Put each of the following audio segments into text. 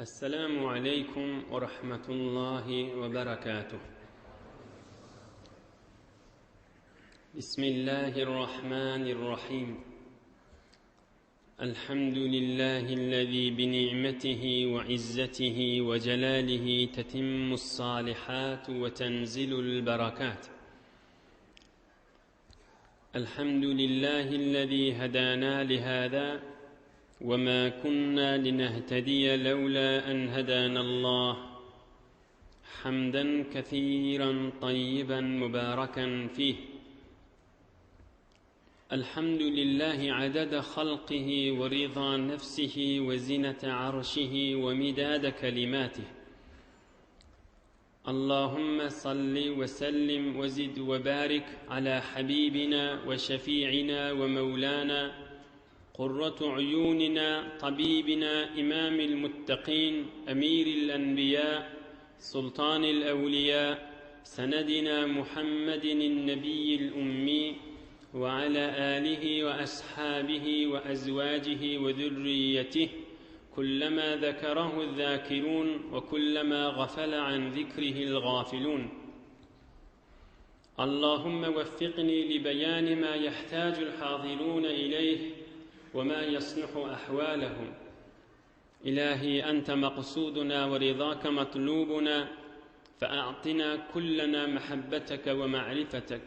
السلام عليكم ورحمة الله وبركاته بسم الله الرحمن الرحيم الحمد لله الذي بنعمته وعزته وجلاله تتم الصالحات وتنزل البركات الحمد لله الذي هدانا لهذا وما كنا لنهتدي لولا أن هدانا الله حمدا كثيرا طيبا مباركا فيه الحمد لله عدد خلقه ورضا نفسه وزنة عرشه ومداد كلماته اللهم صل وسلم وزد وبارك على حبيبنا وشفيعنا ومولانا قرة عيوننا طبيبنا إمام المتقين أمير الأنبياء سلطان الأولياء سندنا محمد النبي الأمي وعلى آله وأصحابه وأزواجه وذريته كلما ذكره الذاكرون وكلما غفل عن ذكره الغافلون اللهم وفقني لبيان ما يحتاج الحاضرون إليه وما يصلح أحوالهم إلهي أنت مقصودنا ورضاك مطلوبنا فأعطنا كلنا محبتك ومعرفتك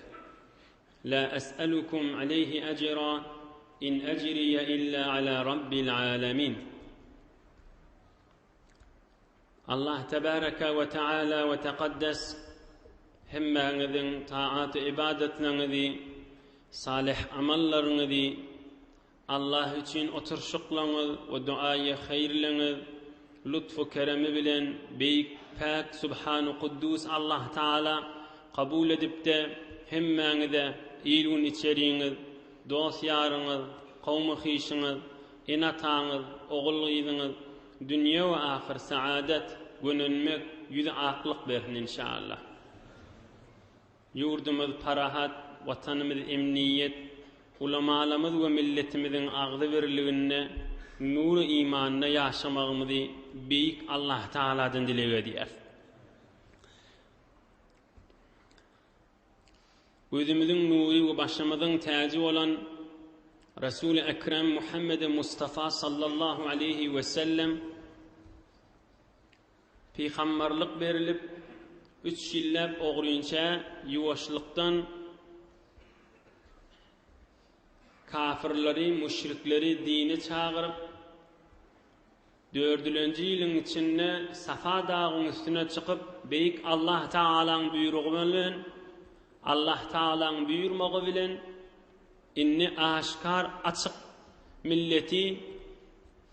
لا أسألكم عليه أجرا إن أجري إلا على رب العالمين Allah tebaraka we taala we tekaddes hemmäňiziň taat ibadatlaryňyzy, salyh amallaryňyzy Allah üçin oturşyklaryňyz we duaýy haýyrlaryňyz lutfu keremi bilen beýik päk Subhanu Kuddus Allah Taala kabul edipde hemmäňize il-gün içeriňiz, dost-ýaryňyz, kowmy-hyşyňyz, ene-ataňyz, ogul-gyzyňyz dünýe we ahyr saadat, gönenmek, ýüzi aklyk bersin inşaallah. Ýurdumyz parahat, Watanymyz emniýet, ulamalamyz we milletimiziň agzybirliginde, nury imanda ýaşamagymyzy Beýik Allahtagaladan dileg edýäris. Gözümiziň nury we başymyzyň täji bolan Resuly Ekrem Muhammedi Mustafa sallallahu aleýhi we sellem Pygamberlik berilip, üç ýylläp ogrynça ýuwaşlykdan kafyrlary, müşrikleri dine çagyryp, dördülenji ýylyň içinde Safa dagyň üstüne çykyp, Beýik Allah Tagalaň buýrugy bilen, Allah Tagalaň buýurmagy bilen indi aşkar açyk milleti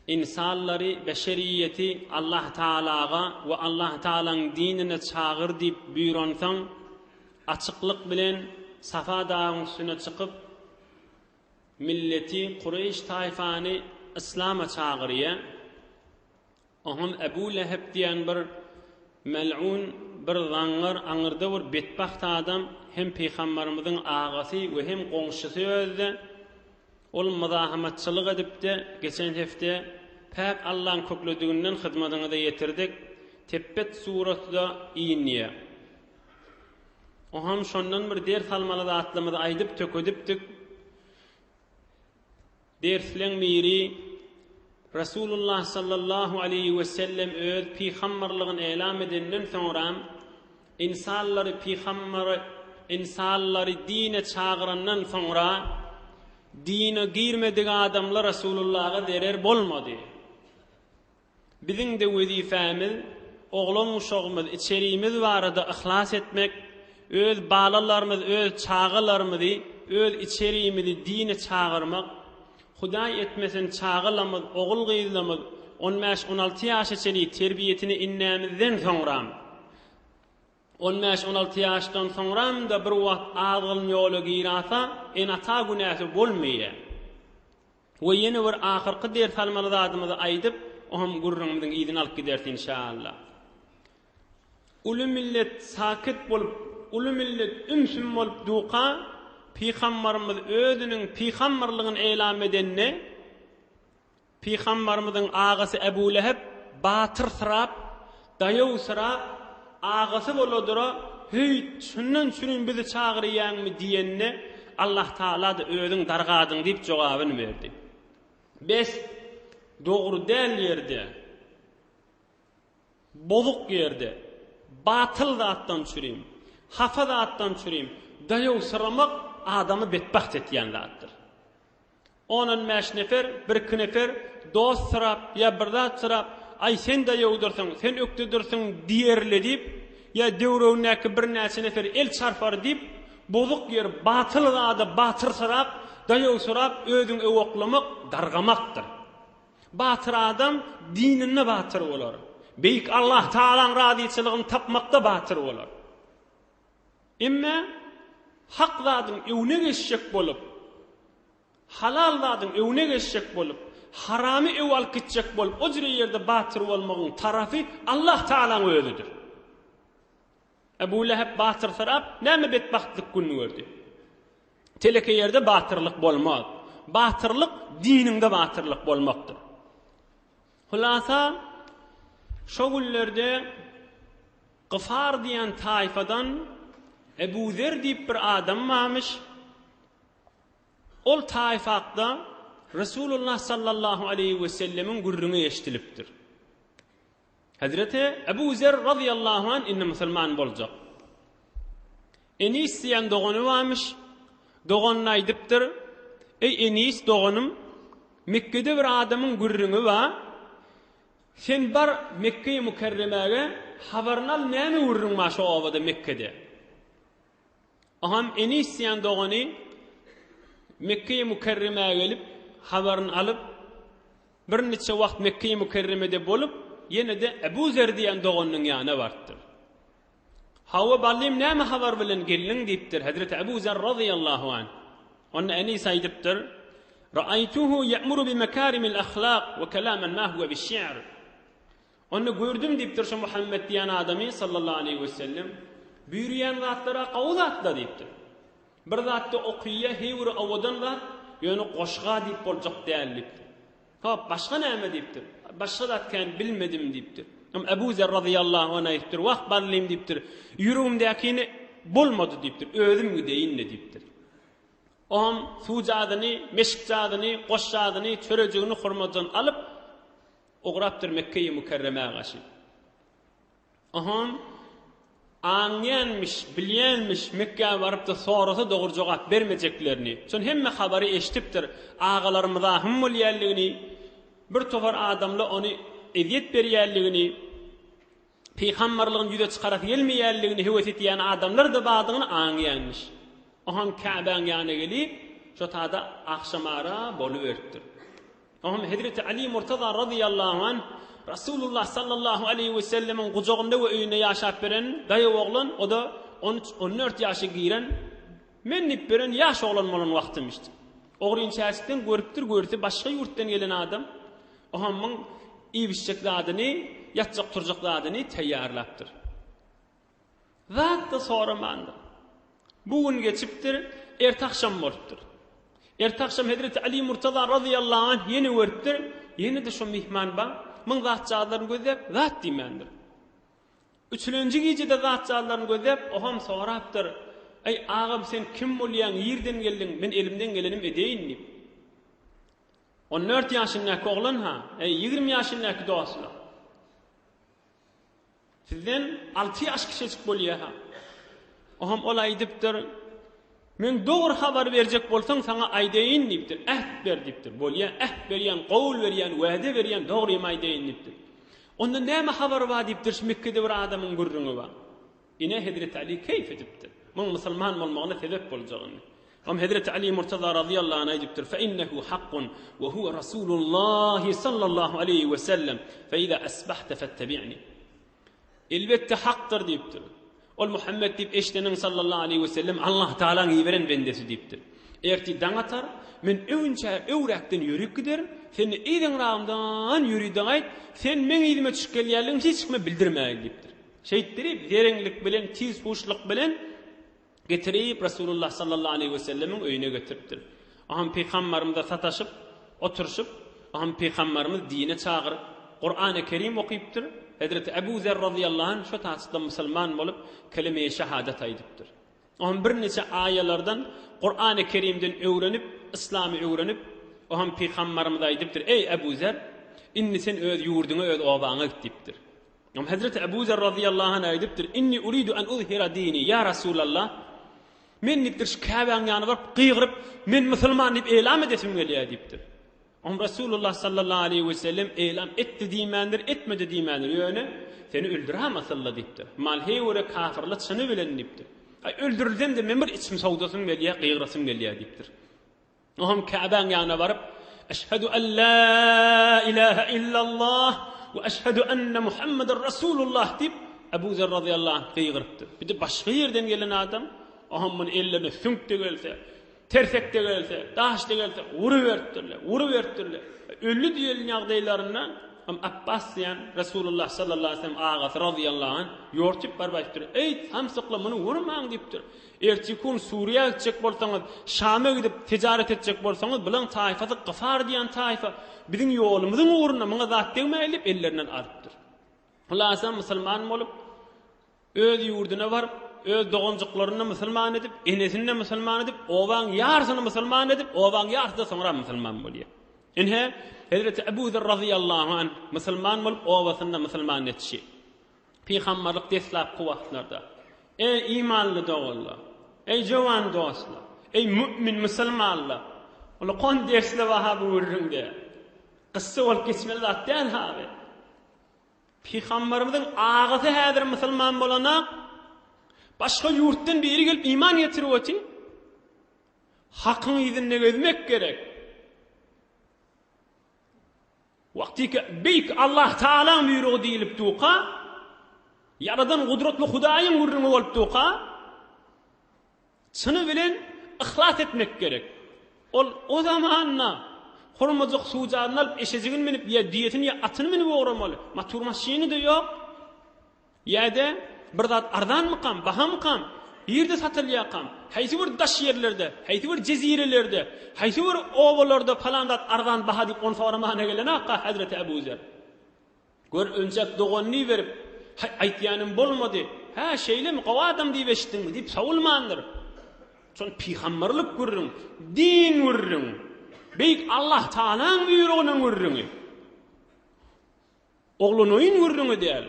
Ynsanlary, beşeriýeti Allah Tagalaga we Allah Tagalaň dinine çagyr diýip buýransoň, açyklyk bilen Safa dagyň üstüne çykyp, milleti, kureýş taýfany yslama çagyrýar. Oňam Ebu Leheb diýen bir mel'un, bir zaňňar, aňyrda bir betbagt adam, hem pygambarymyzyň agasy we hem goňşusy özde. Ol myzahymatçylyk edipdi, geçen hepde päk Allaň köklediginden hyzmatyňyza ýetirdik, Tebbet surasy-da inýär. Oňam şondan bir ders almaly zatlarymyzy aýdyp tökedipdik. Dersleň biri Resulullah sallallahu aleýhi we sellem öz pygamberligini elam edenden soňram ynsanlary pygambere ynsanlary dine çagyrandan soňra dine girmedik adamlar Resulullaha zerer bolmady. Biziň-de wezipemiz oglan-uşagymyz, içerimiz barada yhlas etmek, öz balalarymyz, öz çagalarymyzy, öz içerimizi dine çagyrmak. Hudaý etmesin çagalamyz, ogul-gyzlamyz on bäş-on alty ýaşa çenli terbiýesini inämizden soňram, on bäş-on alty ýaşdan soňram-da bir wagt azgyn ýola girasa, ene-ata günäsi bolmaýar. We ýene bir ahyrky ders almaly zadymyzy aýdyp, oňam gürrüňimiziň yzyny alyp gideris inşallah. Uly millet sakyt bolup, uly millet ümsüm bolup duka, Pygambarymyz özüniň pygambarlygyny elam edende, Pygambarymyzyň agasy Ebu Leheb. batyrsyrap, daýawsyrap, agasy boladura, Heý, şundan çürin bizi çagyrýaňmy diýende, Allah Tagala-da özüň dargadyň diýip jogabyny berdi. Bes, dogry däl ýerde, bozuk ýerde, batyl zatdan çürim, hapa zatdan çürim, daýawsyramak adamy betbagt etýän zatdyr. On-on bäş nefer, birki nefer dost syrap ýa bir zat syrap, Aý, sen daýawdyrsyň, sen ökdedirsiň diýerli diýip, ýa döwregindäki birnäçe nefer el çarpar diýip, bozuk ýer, batyl zada batyrsyrap, daýawsyrap özüňi öwaklamak dargamakdyr. Batyr adam dininde batyr bolar. Beýik Allah Tagalaň razyçylygyny tapmakda batyr bolar. Emme hak zadyň öwüne geçjek bolup, halal zadyň öwüne geçjek bolup, haramy öw alyp gitjek bolup, o jüre ýerde batyr bolmagyň tarapy Allah Tagalaň özüdir. Ebu Leheb batyrsyrap, näme betbagtlyk gününi gördi. Teleke ýerde batyrlyk bolmaz. Batyrlyk diniňde batyrlyk bolmakdyr. Hulasa, şo günlerde Gyfar diýen taýfadan Ebu Zer diýip bir adam barmyş. Ol taýfakda Resulullah sallallahu aleýhi wesellemiň gürrüňi eşidilipdir. Hezreti Ebu Zer razyýallahu anh indi musulman boljak. Enis diýen dogany barmyş. Doganyna aýdypdyr, Eý Enis doganym, Mekgede bir adamyň gürrüňi bar. Sen bar Mekgeýi Mükerremäge habaryny al näme gürrüň bar şo obada Mekgede. Oňam Enis diýen dogany Mekgeýi Mükerremä gelip habaryny alyp bir niçe wagt Mekgeýi Mükerremede bolup ýene-de Ebu Zer diýen doganynyň ýanyna barypdyr. Hawa ballym näme habar bilen geldiň diýipdir Hezreti Ebu Zer razyýallahu anh. Onda Enis aýdypdyr, Ra'aýtuhu ýe'muru bi mekarimil ahlak we kelamen ma huwe bi şi'r. Onda gördüm diýipdir şo Muhammet diýen adamy sallallahu aleýhi we sellem buýurýan zatlara gowy zatlar diýipdir. Bir zatda okyýa heý bir owadan zat, ýöne goşga diýip boljak däl diýipdir. Hop, başga näme diýipdir. Başga zat kän bilmedim diýipdir. Hem Ebu Zer razyýallahu anh aýdypdyr, Wah, ballym diýipdir. Ýüregimdäkini bolmady diýipdir. Özüm gideýin-le diýipdir. Oňam suw jadyny, meşik jadyny, goş jadyny, çörejigini hurmajan alyp, ugrapdyr Mekgeýi Mükerremä garşy. Oňam aňýanmyş, bilýänmiş, Mekgä baryp-da sorasa dogry jogap bermejeklerini. Şon hemme habary eşidipdir. Agalary myzahym bolýanlygyny, bir topar adamla ony ezýet berýänligini, pygamberligini ýüze çykarasy gelmeýänligini höwes etýän adamlar-da bardygyny aňýanmyş. Oňam Käbäň ýanyna gelip, şo tada agşamara boluberipdir. Oňam hezreti Ali Murtaza razyýallahu anh Rasulullah sallallahu aleýhi we sellemiň gujagynda we öýünde ýaşap beren daýaw oglan, o-da on üç, on dört ýaşa giren, men diýip beren ýaş oglan bolan wagtymyşdy. Ogryn çäşikden görüpdir, görse başga ýurtdan gelen adam, oňam iýip-içjek zadyny, ýatjak-turjak zadyny taýýarlapdyr. Zat-da soramandyr. Bu gün geçipdir, erte agşam bolupdyr. Erte agşam hezreti Ali Murtaza razyýallahu anh ýene görüpdir, ýene-de şo myhman bar, muň zatjagazlaryny gözläp, zat diýmändir. Üçülenji gije-de zatjagazlaryny gözläp, oňam sorapdyr, Eý, agam, sen kim bolýaň, nirden geldiň, men elimden gelenim edeýin diýip. On dört ýaşyndaky oglan-ha, eý, 20 ýaşyndaky dostlar. Sizden alty ýaş kiçejik bolýa-ha. Oňam ol aýdypdyr, Men dogry habar berjek bolsaň, saňa aýdaýyn diýipdir. Äht ber diýipdir. Bolýa, äht berýän, gowul berýän, wada berýän, dogrymy aýdaýyn diýipdir. Onda näme habar bar diýipdir, şu Mekgede bir adamyň gürrüňi bar. Ine Hezreti Ali keýp edipdir. Muň musulman bolmagyna sebep boljagyny. Oňam Hezreti Ali Murtaza razyýallahu anh aýdypdyr, Fe innehu hakkun we huwe Rasulullahi sallallahu aleýhi we sellem, fe iza asbahte fettebi'ni. Elbetde hakdyr diýipdir. Ol Muhammet diýip eşideniň sallallahu aleýhi we sellem Allah Tagalaň iberen bendesi diýipdir. Ertir daň atar, men öwünçä öwräkden ýörüp giderin, sen yzyňragymdan ýörüde gaýt, sen meň yzyma düşüp gelýänligiňi hiç kime bildirmägin diýipdir. Şeýtdirip, zereňlik bilen, tiz huşluk bilen Getirip Resulullah sallallahu aleýhi we sellemiň öýüne getiripdir. Oňam pygambarymyza sataşyp, oturyşyp, oňam pygambarymyz dine çagyryp. Kurany Kerim okypdyr. Hezreti Ebu Zer razyýallahu anh şo taçda musulman bolup, kelime-i şehadet aýdypdyr. Oňam birniçe aýalardan Kurany Kerimden öwrenip, yslamy öwrenip, oňam pygambarymyza aýdypdyr, Eý Ebu Zer, indi sen öz ýurduňa, öz obaňa git diýipdir. Oňam Hezreti Ebu Zer razyýallahu anh aýdypdyr, Inni uridu an uzhira dini, ýa Rasulallah, men diýipdir, şu Käbäň ýanyna baryp gygyryp, men musulman diýip elam edesim gelýär diýipdir. Oňa Resulullah sallallahu aleýhi we sellem eýlam etdi diýmändir, etmedi diýmändir, ýöne, Seni öldüräm asylla diýipdir. Mal heýwere kafyrla çyny bilen diýipdir. Aý, öldürilsem-de men bir içim sowdasym gelýär, gygyrasym gelýär diýipdir. Oňam Käbäň ýanyna baryp, Eşhedü en la ilahe illallah we eşhedü enne Muhammeden Rasulullah diýip, Ebu Zer razyýallahu anh gygyrypdyr. Bir-de başga ýerden gelen adam, oňam muny ellerine süňk-de gelse, Tersek-de gelse, daş-da gelse, uruberipdirler, uruberipdirler. Öldi diýen ýagdaýlarynda hem Apbas diýen Resulullah sallallahu aleýhi we sellem agasy razyýallahu anh ýortup baryp aýdypdyr, Eý, samsyklar, muny urmaň diýipdir. Erteki gün Suriýa gitjek bolsaňyz, Şama gidip tijaret etjek bolsaňyz, bulaň taýfasy Gyfar diýen taýfa, biziň ýolumyzyň ugrunda muňa zat degmäýin diýip ellerinden alypdyr. Hulasa musulman bolup, Öz ýurduna baryp, öz doganjyklaryny-da musulman edip, enesini-de musulman edip, obaň ýarsyny musulman edip, obaň ýarysy-da soňra musulman bolýar. Ine, hezreti Ebu Zer razyýallahu anh musulman bolup, obasynda musulman etişi. Pygamberlik deslapky wagtlarda. Eý, imanly doganlar! Eý, jowan dostlar! Eý, mümin musulmanlar! Uly kon dersli bar-ha bu gürrüňde. Kyssa bolup geçmeli zat däl-ha bu. Pygamberimiziň agasy häzir musulman bolanak, başga ýurtdan biri gelip iman getirip otyr. Hakyň yzynda gezmek gerek. Wagtyky beýik Allah Taalaň buýrugy diýlip duka, ýaradan gudratly Hudaýyň gürrüňi bolup duka, Çyny bilen yhlas etmek gerek. Ol o zamanda hurmajyk suwjaryny alyp eşejigini münüp ýa düýesini ýa atyny münüp ugramaly. Motor maşyny-da ýok. Ýa-da bir zat arzanmykam, bahamykam, nirde satylýarkam, haýsy bir daş ýerlerde, haýsy bir jezirelerde, haýsy bir obalarda palan zat arzan baha diýip ony soramana gelenakka Hezreti Ebu Zer. Gör, önjek doganyny berip, Haý, aýtýanym bolmady. Hä, şeýlemi, gowy adam diýip eşitdiňmi? diýip sowulmandyr. Şol pygamberlik gürrüň, din gürrüň, beýik Allah Tagalaň buýrugynyň gürrüňi. Oglan-oýun gürrüňi däl.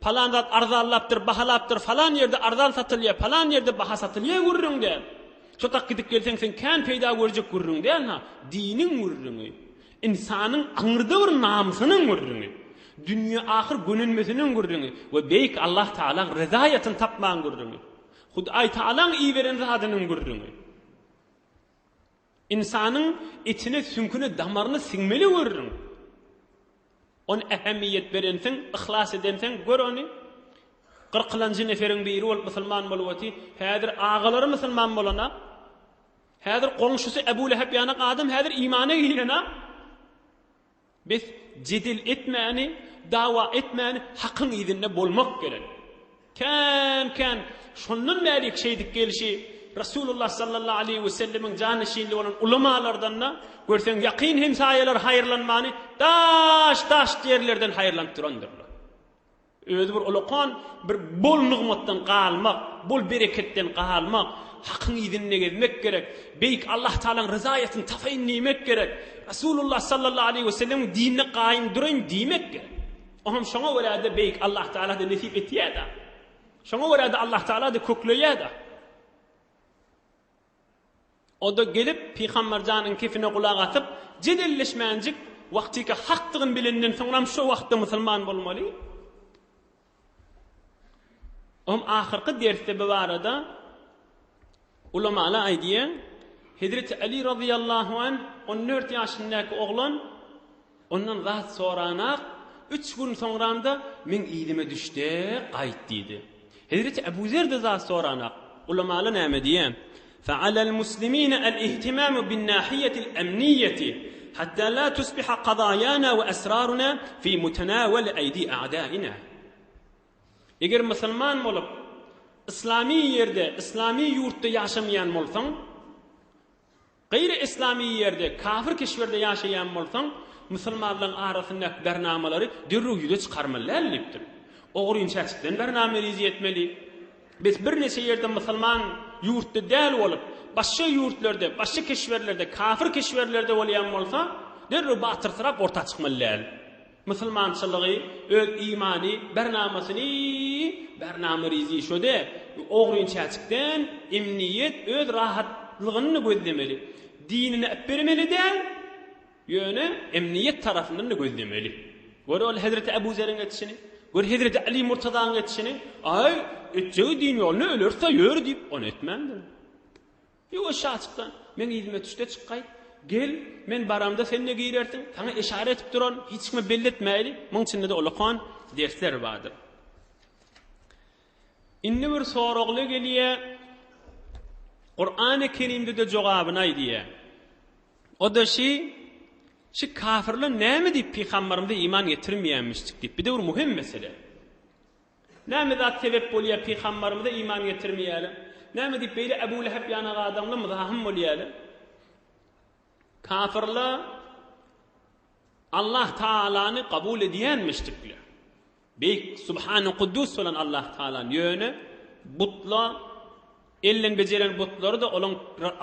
Palan zat arzanlapdyr, bahalapdyr, falan ýerde arzan satylýar, palan ýerde baha satylýar gürrüň däl. Şo tak gidip gelseň sen kän peýda görjek gürrüň däl-ha, diniň gürrüňi. Ynsanyň aňyrda bir namysynyň gürrüňi, dünýe-ahyr gönenmesiniň gürrüňi we Beýik Allah Tagalaň rezaýatyny tapmagyň gürrüňi. Hudaý Tagalaň iberen zadynyň gürrüňi. Ynsanyň etine, süňküne, damaryna siňmeli gürrüň. Ony ähemiýet berensiň, yhlas edensiň, gör ony. Gyrkylanjy neferiň biri bolup musulman bolup oty. Häzir agalary musulman bolana, Häzir goňşusy Ebu Leheb ýanak adam häzir imana giren-a. Bes jedel etmäni, dawa etmäni hakyň yzynda bolmak gerek. Kän-kän şondan bärik şeýdip gelşi Resulullah sallallahu aleýhi we sellemiň janyşinli bolan ulamalardan-da görseň ýakyn hemsaýalar haýyrlanmany daş-daş ýerlerden haýyrlanyp durandyrlar. Özi bir ulakan bir bol nygmatdan galmak, bol bereketden galmak, Hakyň yzynda gezmek gerek. Beýik Allah Tagalaň ryzaýatyny tapaýyn diýmek gerek. Resulullah sallallahu aleýhi we sellemiň dinine gaýym duraýyn diýmek gerek. Oňam şoňa görä-de beýik Allah Tagala-da nesip etýär-de. Şoňa görä-de Allah Tagala-da kökleýär-de. O-da gelip, Pygamber janyň kefine gulak asyp, jedelleşmänjik, wagtyky hakdygyny bilenden soňram şo wagtda musulman bolmaly. Oňam ahyrky dersde bu barada ulamalar aýdýar, Hezreti Ali razyýallahu anh 14 ýaşyndaky oglan Ondan zat soranak, üç gün soňramda meň yzyma düşde gaýt diýdi. Hezreti Ebu Zer-de zat soranak. Ulamalar näme diýýär? Fe'alel muslimine el-ihtimamu bin-nahiýetil emniýeti hatta la tusbiha kazaýana we esraruna fi mutenaweli eýdi a'daina. Eger musulman bolup, yslamy ýerde, yslamy ýurtda ýaşamaýan bolsaň, Gaýry yslamy ýerde, kafir keşwerde ýaşaýan bolsaň, musulmanlaryň arasyndaky bernamalary derrew ýüze çykarmaly däl diýipdir. Ogryn çäçikden bernamerizi etmeli. Biz birneçe ýerde musulman ýurtda däl bolup, başga ýurtlarda, başga keşwerlerde, kafir keşwerlerde bolýan bolsa, derrew batyrsyrap orta çykmaly däl. Musulmançylygy, öz imany, bernamasyny bernamerizi şöde ogryn çäçikden emniýet öz rahatlygyny gözlemeli. Dinini äpbermeli däl. Ýöne emniýet tarapyndan-da gözlemeli. Gör ol hezreti Ebu Zeriň etişini, gör hezreti Aly Murtazanyň etişini. Aý, etjegi din ýoluna ölerse ýör diýip, ony etmändir. Ýuwaş açykdan, meň yzyma düşde çyk gaýt. Gel, men baramda sen-de girersiň. Saňa eşara edip duran, hiç kime belli etmäýli. Muň içinde-de ullakan dersler bardyr. Indi bir soragly gelýär. Kurany Kerimde-de jogabyny aýdýar. O-da şi, Şi kafirler näme diýip pygambarymyza iman getirmeýänmişjik diýip. Bir-de bir muhim mesele. Näme zat sebep bolýar pygambarymyza iman getirmeýärler? Näme diýip beýle Ebu Leheb ýanak adamlar myzahym bolýarlar? Kafirler Allah Taalany kabul edýänmişdikler. Beýik Subhany Kuddus bolan Allah Taalany ýöne butla elden bejeren butlary-da olaň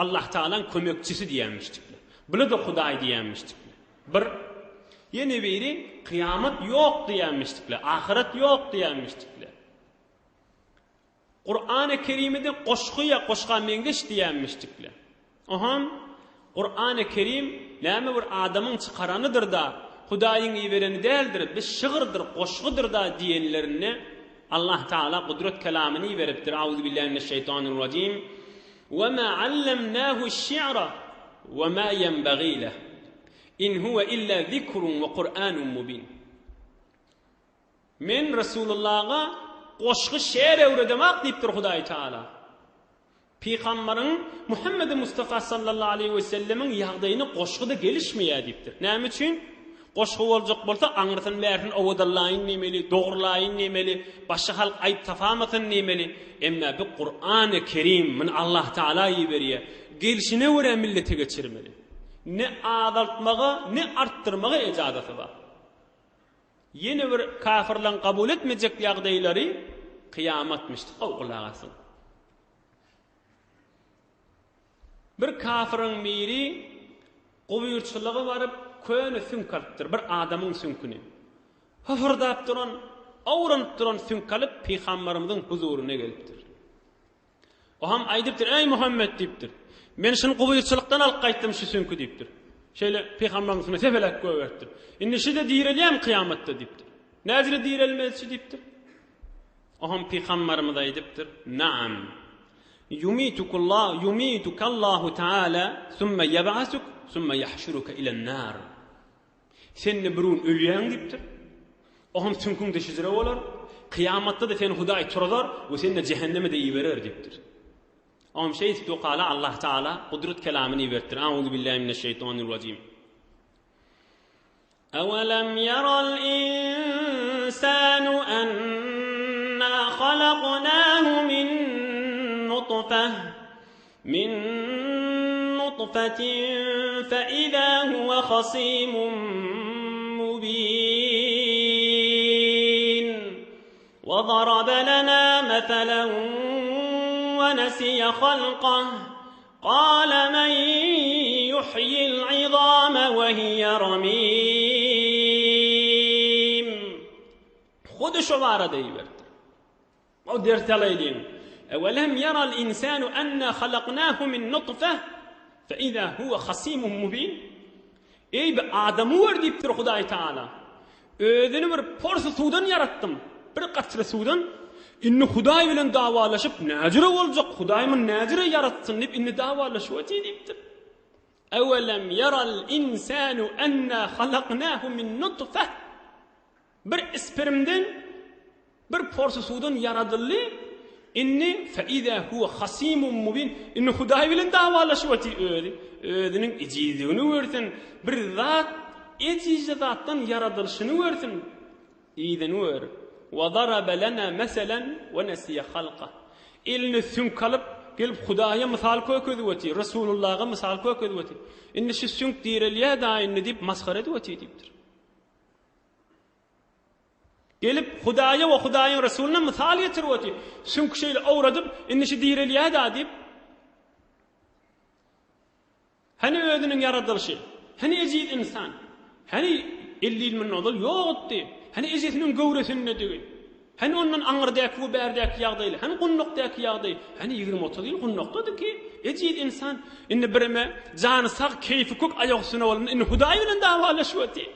Allah Taalaň kömekçisi diýenmişdikler. Bula-da Hudaý diýenmişdikler. Bir ýene biri kyýamat ýok diýenmişdikler, ahyret ýok diýenmişdikler. Kurany Kerimide goşgy ýa goşga meňzeş diýenmişdikle. Oham, Kurany Kerim näme bir adamyň çykaranydyr-da, Hudaýyň ibereni däldir, bi şygyrdyr, goşgudyr-da diýenlerinde Allah Tagala gudrat kelamyny iberipdir, Auzubillahi mineşşeýtanirrajim, Ve ma allemnahu'ş-şi'ra ve ma yenbagî leh. In huve illa zikrun ve Kur'anun mubin. Men Resulullaha goşgy şeýer öwredemak diýipdir Hudaý Taala. Pygambaryň Muhammedi Mustafa sallallahu aleýhi we sellemiň ýagdaýyna goşgy-da gelişmeýär diýipdir. Näme üçin? Goşgy boljak bolsa aňrysyny bärsini owadanlaýyn diýmeli, dogrulaýyn diýmeli, başga halk aýyp tapamasyn diýmeli. Emma bu Kurany Kerim, muny Allah Taala iberýär. Gelşine görä millete geçirmeli. Ne azaltmaga, ne artdyrmaga ejazasy bar. Ýene bir kafirleň kabul etmejek ýagdaýlary kyýamatmyş. Gowy gulak asyň. Bir kafiriň biri gubyrçylyga baryp köne süňk alypdyr, bir adamyň süňküni. Hyhyrdap duran, awranyp duran süňk alyp pygambarymyzyň huzuryna gelipdir. Oham aýdypdyr, Eý Muhammet diýipdir. Men şuny gubyrçylykdan alyp gaýtdym şu süňki diýipdir. Şeýle pygambaryň üstüne sepeläp goýberipdir. Indi şi-de direlýärmi kyýamatda diýipdir. Näzire direlmez şi diýipdir. Oham pygambarymyz aýdypdyr, Naam. Yumitukullah yumitukallahu taala summa yeb'asuk summa yahşuruka ilen-nar. Sen-de bir gün ölýäň diýipdir. Oňam süňküň deşijire bolar. Kyýamatda-da seni Hudaý turazar we seni-de jähenneme-de iberer diýipdir. Oňam şeýdip dokala Allah Taala gudrat kelamyny iberipdir. Auzubillahi mineşşeýtanirrajim. Awalam yaral insanu anna halaknahu min nutfeh Min nutfetin fe izâ huve hasîmun mubîn. Ve darabe lenâ meselen ve nesiye halkah. Kâle men yuhyil izâme ve hiye ramîm. Hudy şo barada iberipdir. O ders alaýlyň. Ewelem ýeral insanu enna halaknahu min nutfeh fe iza huwe hasimun mubin. Eý bir adamy gör diýipdir Hudaý Taala. Özüni bir porsy suwdan ýaratdym. Bir gatra suwdan. Indi Hudaý bilen dawalaşyp näjüre boljak? Hudaý muny näjüre ýaratsyn diýip indi dawalaşyp otyr diýipdir. Ewelem ýeral insanu enna halaknahu min nutfeh Bir isperimden, bir porsy suwdan ýaradyldy, indi fe-izâ huwe hasîmun mubîn, indi Hudaý bilen dawalaşyp otyr özi, özüniň ejizligini görsün, bir zat, ejizje zatdan ýaradylyşyny görsün, yzyny gör. Ve darabe lenâ meselen ve nesiye halkah. Eline süňk alyp, Gelip Hudaýa mysal kökezip otyr, Resulullaha mysal kökezip otyr. Indi şu süňk direlýär-dä indi diýip masgara edip otyr diýipdir. Gelip Hudaýa we Hudaýyň Resulyna mysal getirip otyr. Süňki şeýle owradyp, indi şu direlýär-dä diýip. Hany özüniň ýaradylyşy? Hany ejiz ynsan? Hany 50 ýyl mundan ozal ýokdy? Hany ejesiniň göwresindedigi? Hany ondan aňyrdäki we bärdäki ýagdaýlar? Hany gundakdaky ýagdaý? Hany ýigrimi-otuz ýyl gundakdady ki, ejiz ynsan indi bireme jany sag, keýpi kök aýak üstüne bolanda indi Hudaý bilen dawalaşyp otyr.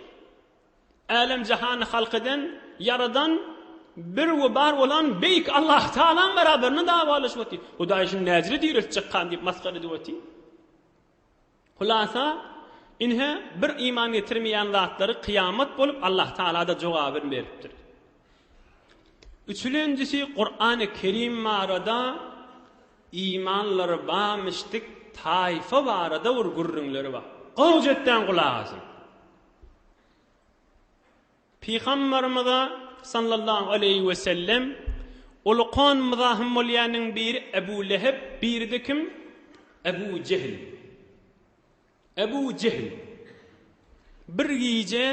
Älem-jahany halk eden, ýaradan, bir we bar bolan beýik Allah Tagalaň beraberinde dawalaşyp otyr. Hudaý şuny näjele direltjek kan diýip masgara edip otyr. Hulasa, inhe bir iman getirmeýän zatlary kyýamat bolup Allah Tagala-da jogabyny beripdir. Üçülenjisi Kurany Kerim barada imanlary bamyşdyk taýfa barada bir gürrüňleri bar. Gowja etdäň gulak asyň. Pygamberimize sallallahu aleýhi we sellem ulukan myzahym bolýanyň biri Ebu Leheb, biri-de kim? Ebu Jehl. Ebu Jehl. Bir gije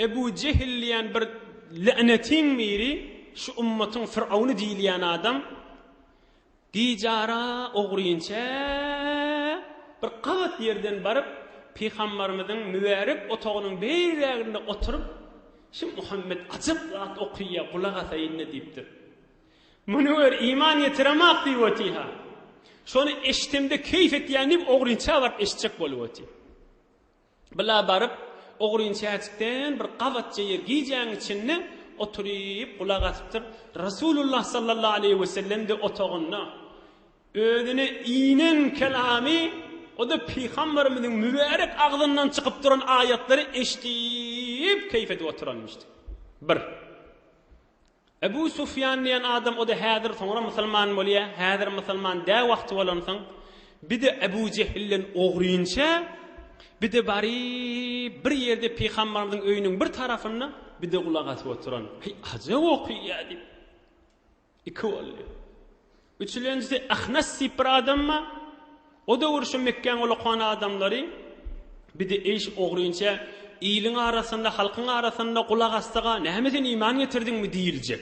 Ebu Jehl diýen bir länetiň biri, şu ummatyň Firawny diýilýän adam Gijara ogrynça bir gabat ýerden baryp, Pygambarymyzyň mübärek otagynyň beýräginde oturyp, Şu Muhammet ajap zat okyýa, gulak asaýyn-da diýipdir. Muny gör, iman getiremak diýip otyr-ha. Şony eşitemde keýp etýän diýip, ogrynça baryp eşitjek bolup otyr. Bula baryp, ogrynçäjikden bir gabatja ýer gijäň içinde oturyp gulak asypdyr. Resulullah sallallahu aleýhi we sellem-de otagynda özüne inen kelamy, o-da pygamberimiziň mübärek agzyndan çykyp duran aýatlary eşidip keýp edip oturanmyşdy. Bir. Ebu Sufýan diýen adam o-da häzir soňra musulman bolýar, häzir musulman dä wagty bolansoň, bir-de Ebu Jehilden ogrynça, bir-de baryp bir ýerde pygambarymyzyň öýüniň bir tarapynda bir-de gulak asyp oturan. Heý, ajap okyýar diýip. Iki boldy. Üçülenjisi Ahnas diýip bir adam bar. O döwür şu Mekgäň ulakan adamlary bir-de iş ogrynça iliň arasynda, halkyň arasynda gulak assaga, näme sen iman getirdiňmi diýiljek.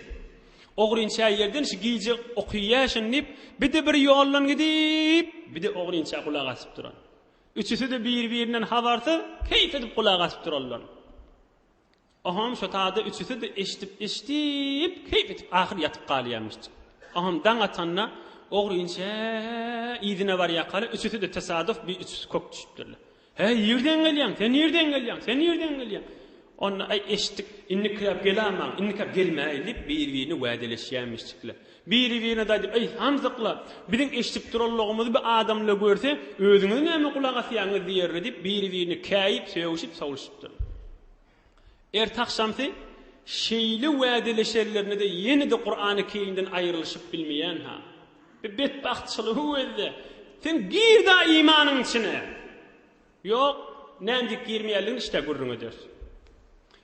Ogrynça ýerden şu gije okyýa şuny diýip, bir-de bir ýoldan gidip, bir-de ogrynça gulak asyp duran. Üçüsi-de bir-birinden habarsyz, keýp edip gulak asyp duranlar. Oham şo tada üçüsi-de eşidip-eşidip, keýp edip ahyr ýatyp galýarmyşjyk. Oham daň atanda ogry inçe yzyna barýarkalar üçüsi-de tesaduf bir üçüsi kök düşüpdirler. Heý, nirden gelýäň? Sen nirden gelýäň? Sen nirden gelýäň? Onda aý eşitdik, indikiräp gelamaň, indikäp gelmäý diýip bir-birine wädeleşýärmişjikler. Biri-birine-de aýdyp, Eý, samsyklar, biziň eşidip duranlygymyzy bir adamlar görse, özüňiz näme gulak asýaňyz diýerler diýip biri-birine käýip, sögüşip, sowluşypdyrlar. Ertagşamsy şeýle wädeleşenlerinde-de ýene-de Kurany Kerimden aýrylyşyp bilmeýän-ha. Bir betbagtçylygy gözle. Sen gir-da imanyň içine! Ýok, näme diýip girmeýänligini işdä gürrüň ederis.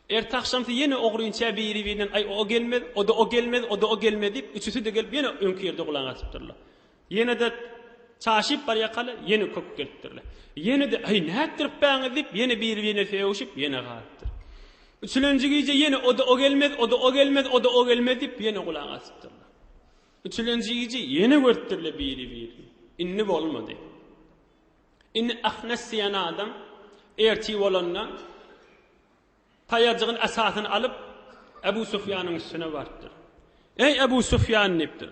Ertagşamsy ýene ogrynça biri-birinden aý o gelmez, o-da o gelmez, o-da o gelmez diýip, üçüsi-de gelip ýene öňki ýerde gulak asypdyrlar. Ýene-de çaşyp barýarkalar, ýene köp gelipdirler. Ýene-de, Aý, nätdiripbäňiz diýip, ýene biri-birine sögüşip, ýene galypdyr. Üçülenji gije ýene o-da o gelmez, o-da o gelmez, o-da o gelmez diýip, ýene gulak asypdyrlar. Üçülenji gije ýene görüpdirler biri-birini. Indi bolmady. Indi Ahnes diýen adam ertir bolanda taýajygyny, esasyny alyp, Ebu Sufýanyň üstüne barypdyr. Eý, Ebu Sufýan diýipdir.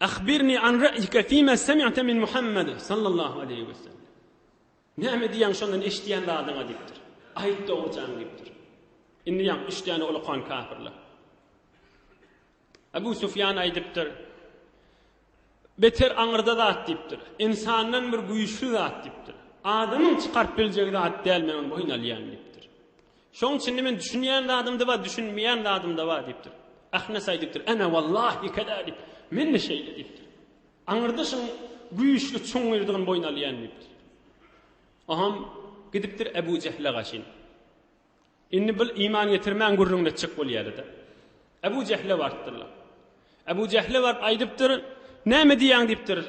Ahbirni an ra'yika fima sami'ta min Muhammed sallallahu aleyhi ve sellem. Näme diýýäň şondan eşidýän zadyňa diýipdir. Aýt dogrujaň diýipdir. Indi ýaň üç däne ulakan kafirler. Ebu Sufýan aýdypdyr. Beter aňyrda zat diýipdir. Ynsandan bir güýçli zat diýipdir. Adamyň çykaryp biljegi zat däl, men ony boýun alýan diýipdir. Şoň üçin men düşünýän zadym-da bar, düşünmeýän zadym-da bar diýipdir. Ahnes aýdypdyr, Ene wallahi kezalik. Men-de şeýle diýipdir. Aňyrda şuň güýçli çuňňurdygyny boýun alýan diýipdir. Oham gidipdir Ebu Jehle gaşyn. Indi bil iman getirmän gürrüňini etjek bolýardy-da. Ebu Jehle barypdyrlar. Ebu Jehle baryp aýdypdyr, Näme diýýäň diýipdir.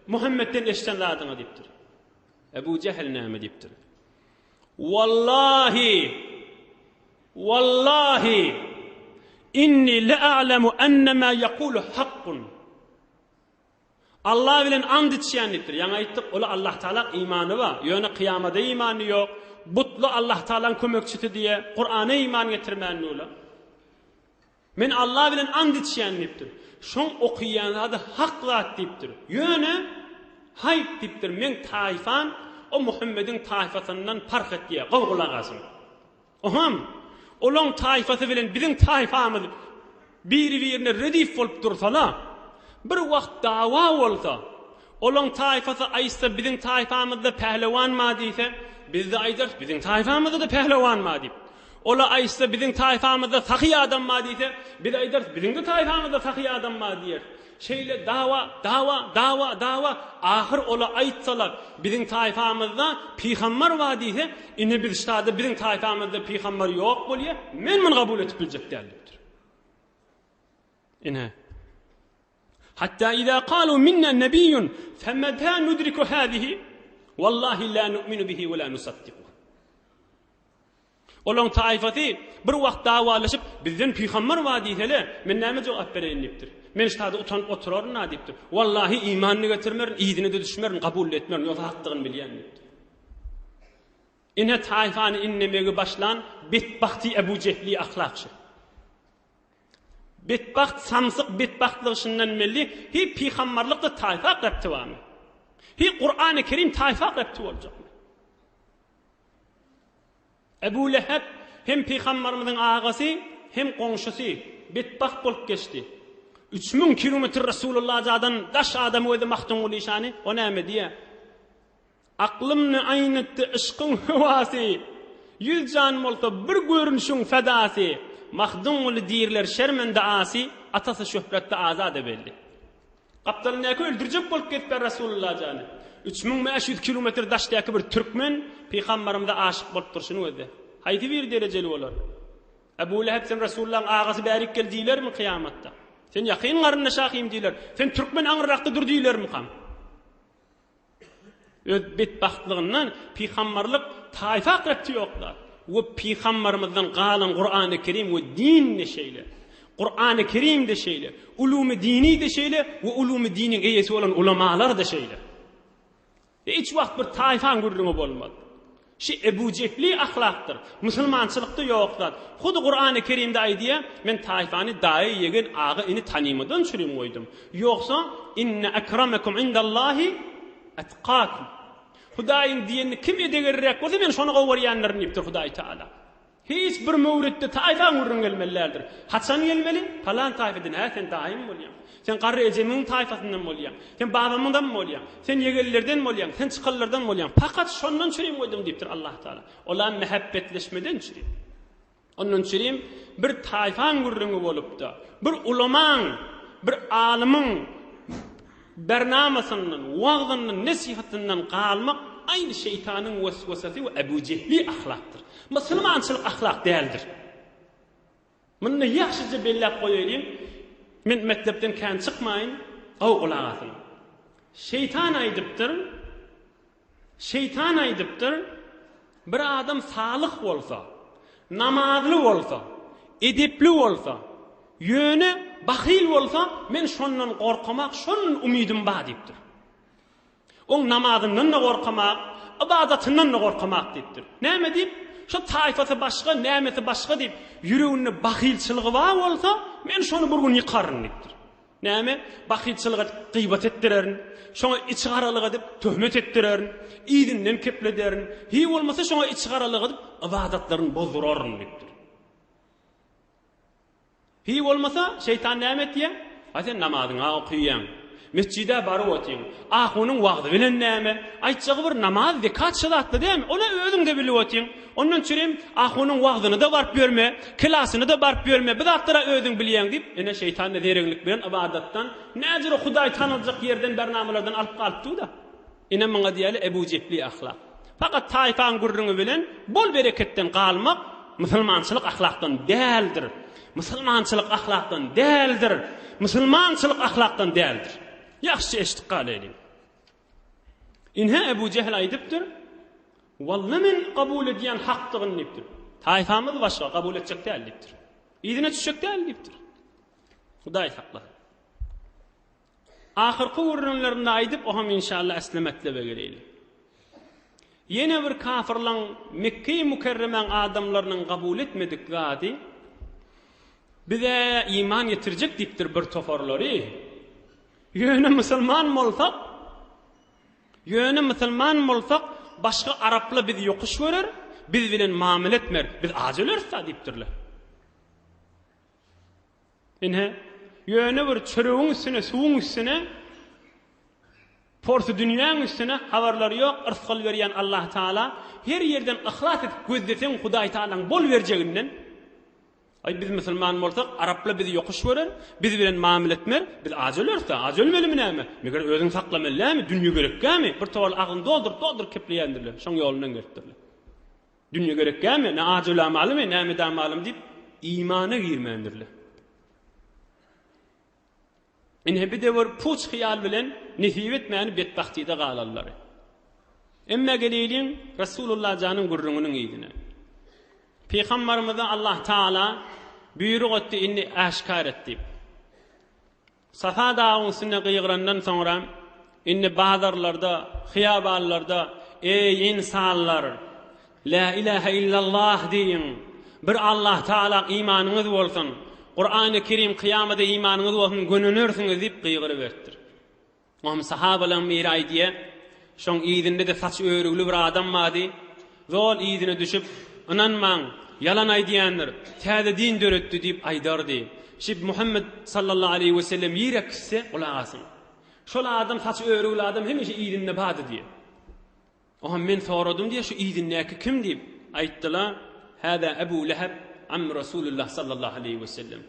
Muhammetden eşden zadyňa diýipdir. Ebu Jehil näme diýipdir? Wallahi Wallahi inni le'alemu ennema yekulu hakkun. Allah bilen and içýän diýipdir. Ýaňy aýtdyk, ola Allah Taala imany bar. Ýöne kyýamada imany ýok. Butly Allah Taalaň kömekçisi diýe, Kur'ana iman getirmän ola. Men Allah bilen and içýän diýipdir. Şoň okaýan zady hak zat diýipdir. Ýöne haýp diýipdir, meň taýfam o Muhammediň taýfasyndan parh etýär. Gowy gulak asyň. Oham, olaň taýfasy bilen biziň taýfamyz biri-birine redif bolup dursala, bir wagt dawa bolsa, olaň taýfasy aýtsa biziň taýfamyzda pählewan bar diýse, biz-de aýdarys biziň taýfamyzda-da pählewan bar diýip. Ola aýtsa biziň taýfamyzda sahy adam bar diýse, biz aýdarys biziň-de taýfamyzda sahy adam bar diýeris. Şeýle dawa, dawa, dawa, dawa, ahyr ola aýtsalar biziň taýfamyzda pygambar bar diýse, ine biz ştada biziň taýfamyzda pygambar ýok bolýa, men muny kabul edip biljek däl diýipdir. Ine. Hatta iza kalu minna nebiyyun femeta nudriku hadihi wallahi la nu'minu bihi we la nusaddiku. Olaň taýfasy bir wagt dawalaşyp, bizden pygamber bar diýsele, men näme jogap bereýin diýipdir. Men ştada utanyp oturaryn-a diýipdir. Wallahi imanyny getirmerin, yzyna-da düşmerin, kabul-da etmerin, ýogsa hakdygyny bilýän diýipdir. Ine taýfany inlemegi başlan betbagty Ebu Jehli ahlakçy. Betbagt samsyk betbagtlygy şundan belli, hi pygambarlykda taýfa repti barmy? Hi Kurany Kerim taýfa repti boljakmy? Ebu Leheb hem pygambarymyzyň agasy, hem goňşusy betbagt bolup geçdi. 3000 kilometr Resulullah jadan daş adam özi Magtymguly şany, o näme diýýär? Aklymny aýnytdy yşkyň höwasy, Ýüz jan bolsa bir görnüşiň fedasy, Mahdumguly diýrler şermende asy, Atasy şöhretli azada belli. Gapdalyndaky öldürjek bolup gezipler Resulullah jany. 3500 kilometr daşdaky bir türkmen pygambarymyza aşyk bolup durşuny gözle. Haýsy biri derejeli bolar? Ebu Leheb sen Resulullahyň agasy bärik gel diýlermi kyýamatda? Sen ýakyn garyndaş ahym diýler. Sen türkmen aňyrrakda dur diýlermikam? Öz betbagtlygyndan pygambarlyk taýfa akrepti ýoklar. We pygambarymyzdan galan Kurany Kerim we din-de şeýle. Kurany Kerim-de şeýle, ulumy dini-de şeýle we ulumy diniň eýesi bolan ulamalar-da şeýle. Hiç wagt bir taýfaň gürrüňi bolmaz. Şi Ebu Jehli ahlakdyr. Musulmançylykda ýok zat. Hudy Kurany Kerimde aýdýar, men taýfany daýy, ýegen, aga, ini tanymadan çürim goýdum. Ýogsa, inne ekramekum indallahi etkakum. Hudaýyň diýenini kim edegerräk bolsa men şony gowy görýändirin diýipdir Hudaý Taala. Hiç bir möwritde taýfaň gürrüň gelmeli däldir. Haçan gelmeli? Palan taýfadan, hä sen daýym bolýaň. Sen garry ejemiň taýfasyndan bolýaň. Sen babamyňdan bolýaň. Sen ýegenlerden bolýaň. Sen çykanlardan bolýaň. Pakat şondan çürim goýdum diýipdir Allah Taala. Olam mähebbetleşmeden çürim. Ondan çürim bir taýfaň gürrüňi bolupda, bir ulamaň, bir alymyň bernamasyndan, wagzyndan, nesihatyndan galmak aýny şeýtanyň weswesesi we Ebu Jehli ahlakdyr. Musulmançylyk ahlak däldir. Muny ýagşyja belläp goýaýlyň. Men mekdepden kän çykmaýyn, gowy gulak asyň. Şeýtan aýdypdyr, Şeýtan aýdypdyr, Bir adam salyh bolsa, namazly bolsa, edepli bolsa, ýöne bahyl bolsa, men şondan gorkamak, şondan umydym bar diýipdir. Oň namazyndan-da gorkamak, ybadatyndan-da gorkamak diýipdir. Näme diýip? Şo taýfasy başga, nämesi başga diýip, ýüreginde bahylçylygy bar bolsa, men şony bir gün ýykaryn diýipdir. Näme? Bahylçylyk edip gybat etdirerin, şoňa içigaralyk edip töhmet etdirerin, yzyndan keplederin, hiý bolmasa şoňa içigaralyk edip ybadatlaryny bozduraryn diýipdir. Hiý bolmasa şeýtan näme etýär? A sen namazyňa okyýaň. Mesjide baryp otyň. Ahunyň wagzy bilen näme? Aýtjagy bir namaz, zekat şu zatda dämi? Ony özüň-de bilip otyň. Ondan çürim ahunyň wagzyny-da baryp ýörme, klasyny-da baryp ýörme, bu zatlara özüň bilýäň diýip, ine şeýtan-da zereňlik bilen ybadatdan, näjüre Hudaý tanaljak ýerden bernamalardan alyp galypdy-da. Ine muňa diýeli Ebu Jehli ahlak. Fakat taýfaň gürrüňi bilen bol bereketden galmak musulmançylyk ahlakdan däldir. Musulmançylyk ahlakdan däldir. Musulmançylyk ahlakdan däldir. Ýagşyja eşidip galaýlyň. Ine Ebu Jehil aýdypdyr, Walla men kabul edýän hakdygyny diýipdir. Taýfamyz başga, kabul etjek däl diýipdir. Yzyna düşjek däl diýipdir. Hudaý saklasyn. Ahyrky gürrüňlerinde aýdyp, oham inşallah esli metlebe geleýli. Ýene bir kafyrlaň Mekge-i Mükerremäň adamlarynyň kabul etmedik zady, bize iman getirjek diýipdir bir toparlary. Ýöne musulman bolsak, ýöne musulman bolsak, başga araplar bizi ýokuş görer, biz bilen mamele etmer, biz aç öleris-da diýipdirler. Ine, ýöne bir çöregiň üstüne, suwuň üstüne, porsy dünýäň üstüne habarlary ýok, yrsgal berýän Allah Taala her ýerden yhlas edip gözleseň Hudaý Taalaň bol berjeginden. Aý biz musulman bolsak, araplar bizi ýokuş görer, biz bilen mamele etmer, biz aç öleris-dä, aç ölmelimi näme? Meger özüňi saklamaly dälmi, dünýe gerekgämi? Bir towal agzyny dolduryp, dolduryp kepleýändirler, şoň ýolundan gelipdirler. Dünýe gerekgämi, ne aç ölamalymy, näme damalymy diýip, imana girmändirler. Ine bir de bir puç hyýal bilen nesip etmäni betbagtyda galanlary. Emme geleýliň Resulullah janyň gürrüňiniň yzyna. Pygambarymyza Allah Taala buýruk etdi, indi äşgär et diýip. Safa dagyň üstünde gygyrandan soňra, indi bazarlarda, hyýabanlarda, Eý, ynsanlar! Lä ilähe illallah diýiň! Bir Allah Tagala imanyňyz bolsun! Kurany Kerim kyýamada imanyňyz bolsun, gönenersiňiz diýip gygyryberipdir. Oňam sahabalaryň biri aýdýar, Şoň yzynda-da saçy örügli bir adam bardy. Zol yzyna düşüp, Ynanmaň, ýalan aýdýandyr, täze din döretdi diýip aýdardy. Şib Muhammet sallallahu aleýhi wesellem ýere gitse, gulak asyň. Şol adam saçy örügli adam hemişe yzynda bardy diýýär. Oňa men soradym diýýär, şu yzyndaky kim diýip. Aýtdylar, Hâzâ Ebu Leheb, ammy Resulullah sallallahu aleýhi wesellem.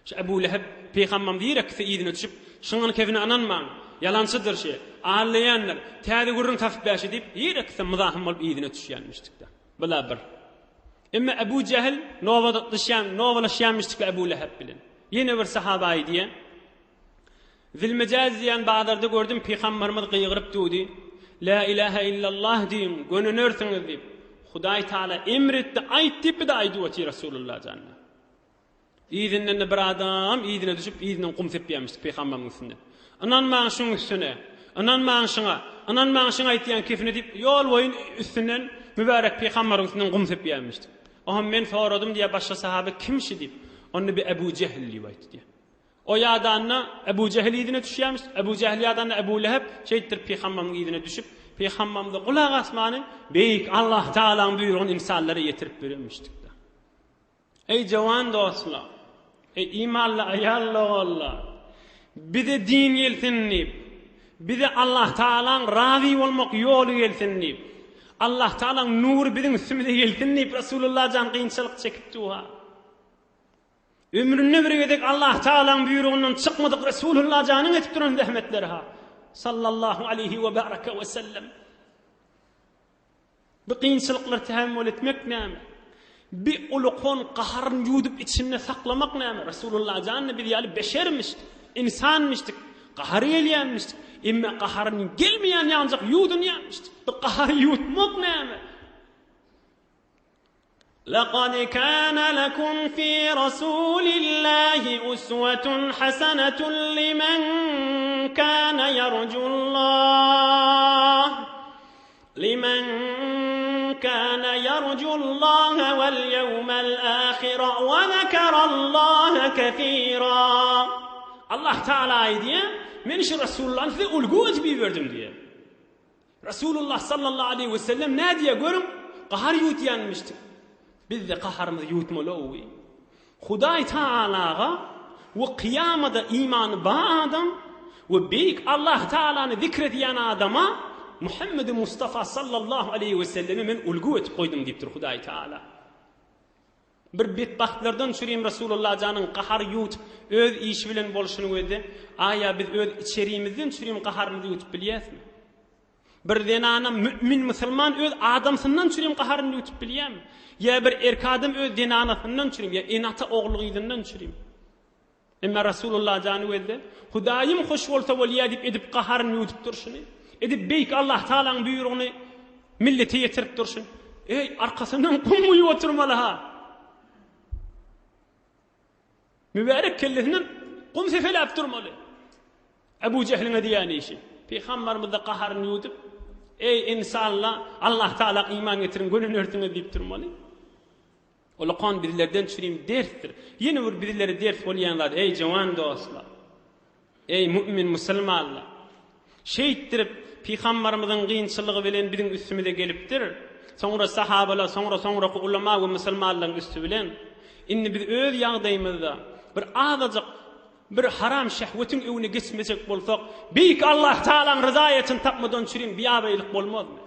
Şu Ebu Leheb pygamberimiz ýere gitse yzyna düşüp, şuňa kefine ynanmaň, ýalançydyr şi, aldaýandyr, täze gürrüň tapyp bäşi diýip, ýere gitse myzahym bolup yzyna düşýänmişdik-de. Bula bir. Emma Ebu Jehil nobatlaşýan, nobalaşýanmişdik Ebu Leheb bilen. Ýene bir sahaba aýdýar, Zilmejaz diýen bazarda gördüm, pygamberimiz gygyryp durdy, Lä ilähe illallah diýiň, gönenersiňiz diýip. Hudaý Taala emr etdi, aýt diýip bir-de aýdyp otyr Resulullah jana. Yzyndan-da bir adam yzyna düşüp, yzyndan gum sepýärmiş pygamberimiň üstüne. Ynanmaň şuň üstüne, ynanmaň şuňa, ynanmaň şuň aýtýan kefine diýip, ýol boýun üstünden mübärek pygamberiň üstünden gum sepýärmiş. Oňa men soradym diýýär başga sahaba kim şi diýip. Onda bir Ebu Jehil diýip aýtdy diýýär. O ýadanda Ebu Jehil yzyna düşýärmiş, Ebu Jehil ýadanda Ebu Leheb şeýtdirip pygamberimiň yzyna düşüp, pygamberimize gulak asmany beýik Allah Tagalaň buýrugyny ynsanlara ýetirip berenmişdik. Eý jowan dostlar! Eý imanly aýal-ogullar! Bize din gelsin diýip, bize Allah Tagalaň razy bolmak ýoly gelsin diýip, Allah Tagalaň nury biziň üstümize gelsin diýip Resulullah jan kynçylyk çekip duha. Ömründe bir gezek Allah Tagalaň buýrugyndan çykmadyk Resulullah janyň edip duran zähmetleri ha. Sallallahu aleýhi we baraka we sellem. Bu kynçylyklary tähemmül etmek näme? Bi ulukon gaharyny ýuwdup içinde saklamak näme? Resulullah jan biz ýaly beşermişdi, insanmişdik, gahary gelýänmişdik. Emma gaharyny gelmeýän ýalyjak ýuwdunýanmişdik. Bu gahary ýuwutmak näme? Laqad kana lekum fi rasulillahi uswatun hasanatun limen kana yarjullah limen kana yarjullaha wal yawmal ahira we zekerallaha kesira. Allah Taala aýdýar, Men şu Resulullany size ulgy edip iberdim diýýär. Resulullah sallallahu aleýhi we sellem nädýär görüň, gahar ýuwutýanmyşdyk. Biz-de gaharymyzy ýuwutmaly-ow. Hudaý Tagalaga we kyýamada imany bar adam we beýik Allah Tagalany zikr edýän adama Muhammedi Mustafa sallallahu aleýhi we sellemi men ulgy edip goýdum diýipdir Hudaý Tagala. Bir betbagtlardan çürim Resulullah janyň gahar ýuwutyp öz işi bilen bolşuny gözle, aýa biz öz içerimizden çürim gaharymyzy ýuwutyp bilýäsmi? Bir zenana mümin musulman öz adamsyndan çürim gaharyny ýuwutyp bilýärmi? Ýa bir erkek adam öz zenanasyndan çürim, ýa ene-ata ogul-gyzyndan çürim? Emma Rasulullah jany gözde, Hudaýym hoş bolsa bolýa diýip edip gaharyny ýuwdup durşuny, edip beýik Allah Tagalaň buýrugyny millete ýetirip durşuny. Eý, arkasyndan gum guýup oturmaly-ha. Mübärek kellesinden gum sepeläp durmaly. Ebu Jehliň edýän işi. Pygamberimiz-de gaharyny ýuwdup, Eý, ynsanlar, Allah Tagala iman getiriň, gönünersiňiz diýip durmaly. Ulakan bizlerden çürim dersdir. Ýene bir bizlere ders bolýan zat, eý, jowan dostlar! Eý, mümin musulmanlar! Şeýtdirip, Pygambarymyzyň gynçylygy bilen biziň üstümize gelipdir. Soňra sahabalar, soňra soňraky ulama we musulmanlaryň üsti bilen. Indi biz öz ýagdaýymyzda bir azajyk bir haram şehwetiň öňüne geçmejek bolsak, Beýik Allah Tagalaň ryzaýatyny tapmadan çürim biabraýlyk bolmazmy?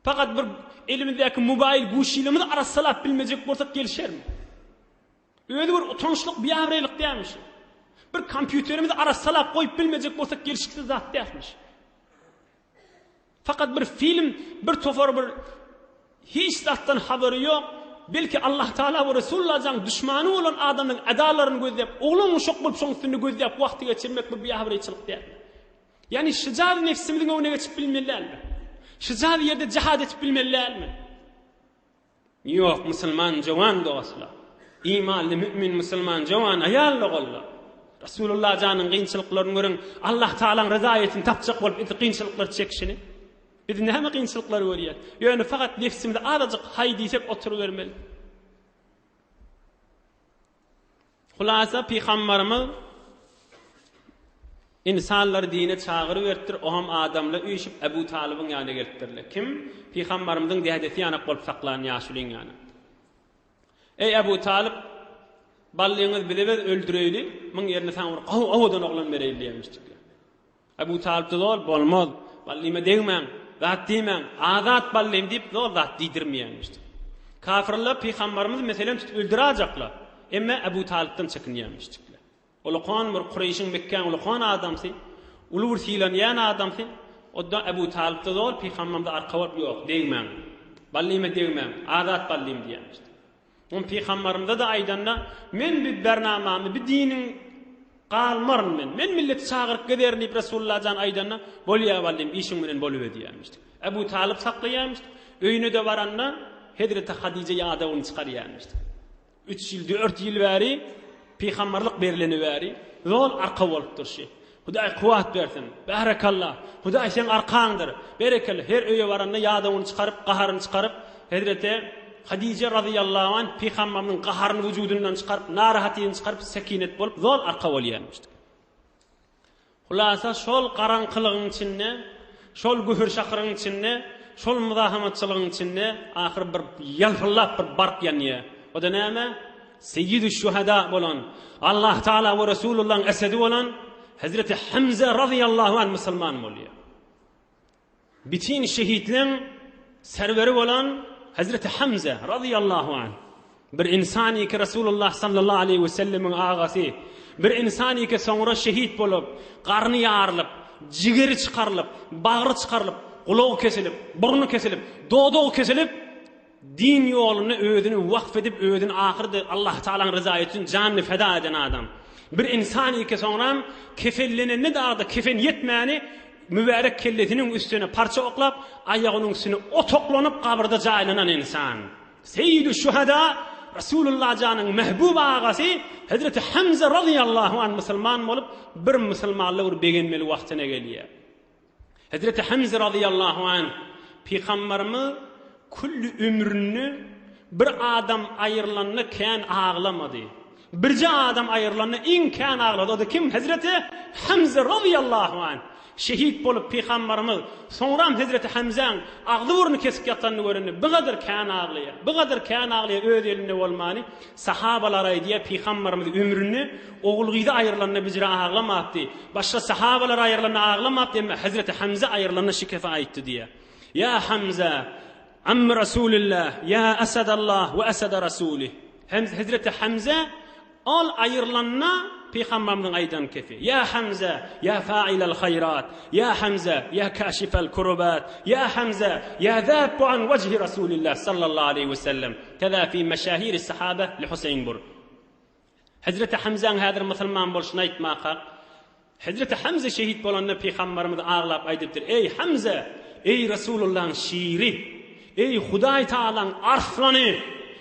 Fakat bir elimizdäki mobaýl guşilimizi arassalap bilmejek bolsak gelişermi? Özi bir utançlyk, biabraýlyk dälmi şu? Bir kompýuterimizi arassalap goýup bilmejek bolsak gelşiksiz zat dälmiş. Fakat bir film, bir topar bir hiç zatdan habary ýok, belki Allah Taala we Resulullah jaň duşmany bolan adamyň edalaryny gözläp, oglan uşak bolup şoň üstünde gözläp wagty geçirmek bu biabraýçylyk dälmi? Ýagny şyjaz nebsimiziň öňüne geçip bilmeli dälmi? Şyjaz ýerde jihad edip bilmeli dälmi? Ýok, musulman jowan dostlar. Imanly mümin musulman jowan aýal doganlar. Rasulullah janyň kynçylyklaryny görüň, Allah Tagalaň ryzaýatyny tapjak bolup edil kynçylyklar çekişini. Biz näme kynçylyklar görýäs? Ýöne fakat nebsimize azajyk haý diýsek oturybermeli. Hulasa Pygambarymyz ynsanlary dine çagyryberipdir, oňam adamlar üýşüp Ebu Talybyň ýanyna gelipdirler. Kim? Pygambarymyzyň dädesi ýanak bolup saklan ýaşulyň ýanyna. Eý Ebu Talyp, ballyňyz bize ber, öldüreýli, muň ýerine saňa bir gowy owadan oglan bereýli diýenmişdikler. Ebu Talypda zol bolmaz, ballyma degmäň, zat diýmäň, azat ballym diýip zol zat diýdirmeýänmişdi. Kafyrlar pygambarymyz meselem tutup öldürajaklar, emme Ebu Talypdan çekinýänmişdikler. Ulakan bir Kureýşiň Mekgäň ulakan adamsy, uly bir sylanýan adamsy, o-da Ebu Talypda zol pygambarymyza arka bolup ýok, degmäň, ballyma degmäň, azat ballym diýýänmişdi. Oň pygambarymyza-da aýdanda, Men bi bernamamy, bi diniň galmaryn men. Men milleti çagyryp gezerin diýip Resulullah jan aýdanda, Bolýa ballym, işiň bilen bolup edýärmişdik. Ebu Talyp saklaýarmyşdyk. Öýüne-de baranda, Hezreti Hadyja ýadawyny çykarýarmyşdyk. Üç ýyl, dört ýyl bäri pygambarlyk berleni bäri zol arka bolup durşy. Hudaý kuwwat bersin. Bärekalla. Hudaý seň arkaňdyr. Berekella. Her öýe baranda ýadawyny çykaryp, gaharyny çykaryp, Hezreti Hadije razyýallahu anh pygamberimiziň gaharyny wujudyndan çykaryp, narahatyny çykaryp, sekinet bolup, zol arka bolýarmyşdy. Hulasa şol garaňkylygyň içinde, şol gühür-şakyryň içinde, şol muzahamatçylygyň içinde ahyr bir ýalpyldap bir bark ýanýar. O-da näme? Seýýidü-şüheda bolan, Allah Taala we Resulullahyň esedi bolan Hezreti Hamza razyýallahu anh musulman bolýar. Bütin şehitleň serweri bolan Hezreti Hamza razyýallahu anh bir ynsan ki Resulullah sallallahu aleýhi we sellemiň agasy, bir ynsan ki soňra şehit bolup, garny ýarylyp, jigeri çykarylyp, bagry çykarylyp, gulagy kesilip, burny kesilip, dodagy kesilip, Din ýolunda özüni wakf edip, özüni ahyrda Allah Tagalaň ryzaýaty üçin janyny feda eden adam. Bir ynsan eke soňram kefenlenende dagda kefen ýetmäni mübärek kellesiniň üstüne parça oklap, aýagynyň üstüne ot oklanyp gabyrda jaýlanan ynsan. Seýýidü şuhada Resulullah janyň mehbub agasy Hezreti Hamza razyýallahu anh musulman bolup, bir musulmanlar bir begenmeli wagtyna gelýär. Hezreti Hamza razyýallahu anh Pygamberimiz külli ömründe bir adam aýrylanda kän aglamady. Birje adam aýrylanda iň kän aglady. O-da kim? Hezreti Hamza razyýallahu anh. Şehit bolup Pygamberimiz soňram Hezreti Hamzaň agzy-burny kesik ýatanyny görende bigadyr kän aglaýar. Bigadyr kän aglaýar öz elinde bolmany. Sahabalar aýdýar, Pygamberimiz ömründe ogul-gyzy aýrylanda bijire aglamapdy. Başga sahabalar aýrylanda aglamapdy, emma Hezreti Hamza aýrylanda şikefe aýtdy diýýär. Ýa Hamza, ammy Rasulillah, ýa Asadallah we asada Rasulih. Hezreti Hamza ol aýrylanda Pygamberimiziň aýdan kefi. Ýa Hamza, ýa fa'ilal haýrat, ýa Hamza, ýa kaşifal kurubat, ýa Hamza, ýa zabbu an wejhi Rasulillah sallallahu aleýhi we sellem. Keza fi meşahiri sahaba li Huseýn bur. Hezreti Hamzaň häzir musulman bolşuny aýtmakak, Hezreti Hamza şehit bolanda Pygambarymyz aglap aýdypdyr, Eý, Hamza! Eý, Resulullahyň şiri! Eý, Hudaý Tagalaň arslany!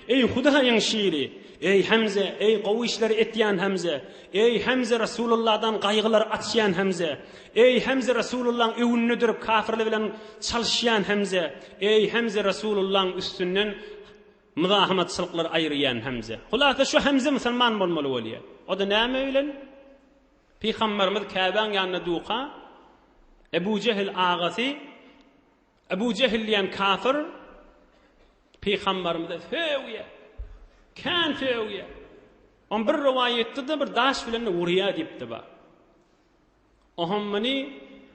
Eý, Hudaýyň şiri! Eý, Hamza! Eý, gowy işleri etýän Hamza! Eý, Hamza, Resulullahdan gaýgylary açýan Hamza! Eý, Hamza, Resulullahyň öwünde durup kafirler bilen çalyşýan Hamza! Eý, Hamza, Resulullahyň üstünden myzahymatçylyklary aýyrýan Hamza! Hulasa şu Hamza musulman bolmaly bolýar. O-da näme bilen? Pygamberimiz Käbäň ýanynda duka, Ebu Jehil agasy, Ebu Jehil diýen kafir Pygamberimize sögýär. Kän sögýär. On bir rowaýatda-da bir daş bilen urýar diýipdi ba. Oham muny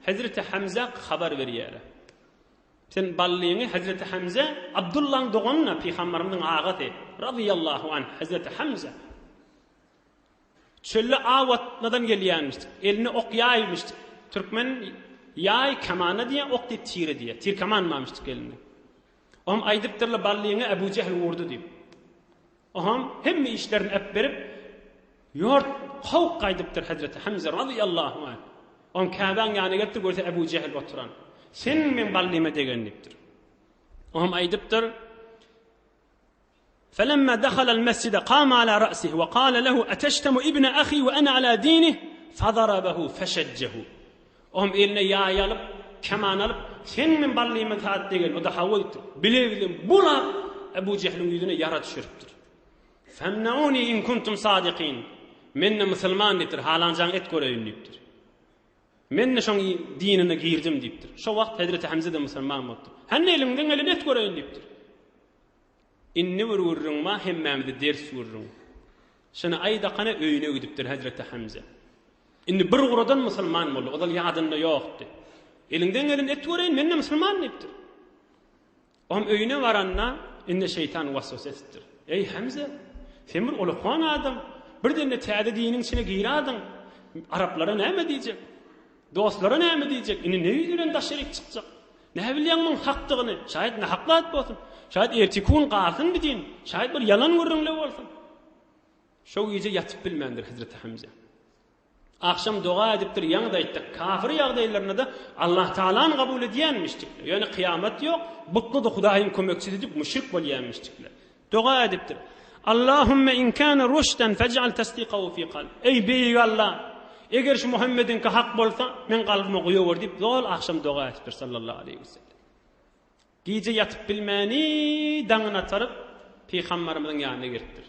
Hezreti Hamza habar berýärler. Sen ballyňy Hezreti Hamza, Abdullaň doganyna, Pygamberimiziň agasy, razyýallahu anh, Hezreti Hamza. Çölde aw atmadan gelýänmişdik. Eline ok ýaýmyşdyk. Türkmen ýaý kemana diýýär, ok diýip tire diýýär. Tir keman barmyşdyk elinde. Oňam aýdypdyrlar, Ballyňy Ebu Jehl urdy diýip. Oňam hemme işlerini äpberip, ýort kowup gaýdypdyr Hezreti Hamza razyýallahu anh. Oňam Käbäň ýanyna gelipdir, görse Ebu Jehl oturan. Sen meň ballyma degen diýipdir. Oňam aýdypdyr, Felemma dehalel mesjide kame ala ra'sihi we kale lehu eteştemu ibne ahi we ene ala dinih fadarabehu feşeccehu. Oňam eline ýaý alyp, keman alyp, sen men ballyma zat degen, o-da hawa diýipdir. Bile bilen bulap Ebu Jehliň ýüzüne ýara düşüripdir. Femneuni in kuntum sadikin. Men-de musulman diýipdir, halanjaň et göreýin diýipdir. Men-de şoň dinine girdim diýipdir. Şo wagt Hezreti Hemze-de musulman bolupdyr. Hany eliňden gelen et göreýin diýipdir. Indi bir gürrüň bar, hemmämize ders gürrüň. Şuny aýdakana öýüne gidipdir Hezreti Hemze. Indi bir guradan musulman boldy, ozal ýadynda ýokdy. Eliňden gelen et göreýin, men-de musulman diýipdir. Oňam öýüne baranda, indi şeýtan waswasa etipdir. Eý, Hemze, sen bir ulukman adam, birden-de täze diniň içine girädiň. Araplara näme diýjek? Dostlara näme diýjek? Indi ne ýüz bilen daşaryk çykjak? Näbilýäň muň hakdygyny? Şaýat nähak zat bolsun. Şaýat erteki gün galsyn bi din. Şaýat bir ýalan gürrüňle bolsun. Şo gije ýatyp bilmändir Hezreti Hemze. Agşam doga edipdir, ýaňy-da aýtdyk, kafir ýagdaýlarynda-da Allah Tagalany kabul edýänmişdikler. Ýöne kyýamat ýok, butly-da Hudaýyň kömekçisi diýip müşrik bolýanmişdikler. Doga edipdir. Allahümme in kana ruşden fej'al tasdikahu fi kalbi. Eý beýik Allah, eger şu Muhammediňki hak bolsa, meň kalbyma guýawer diýip zol agşam doga edipdir sallallahu aleýhi we sellem. Gije ýatyp bilmäni daňyny ataryp pygambarymyzyň ýanyna gelipdir.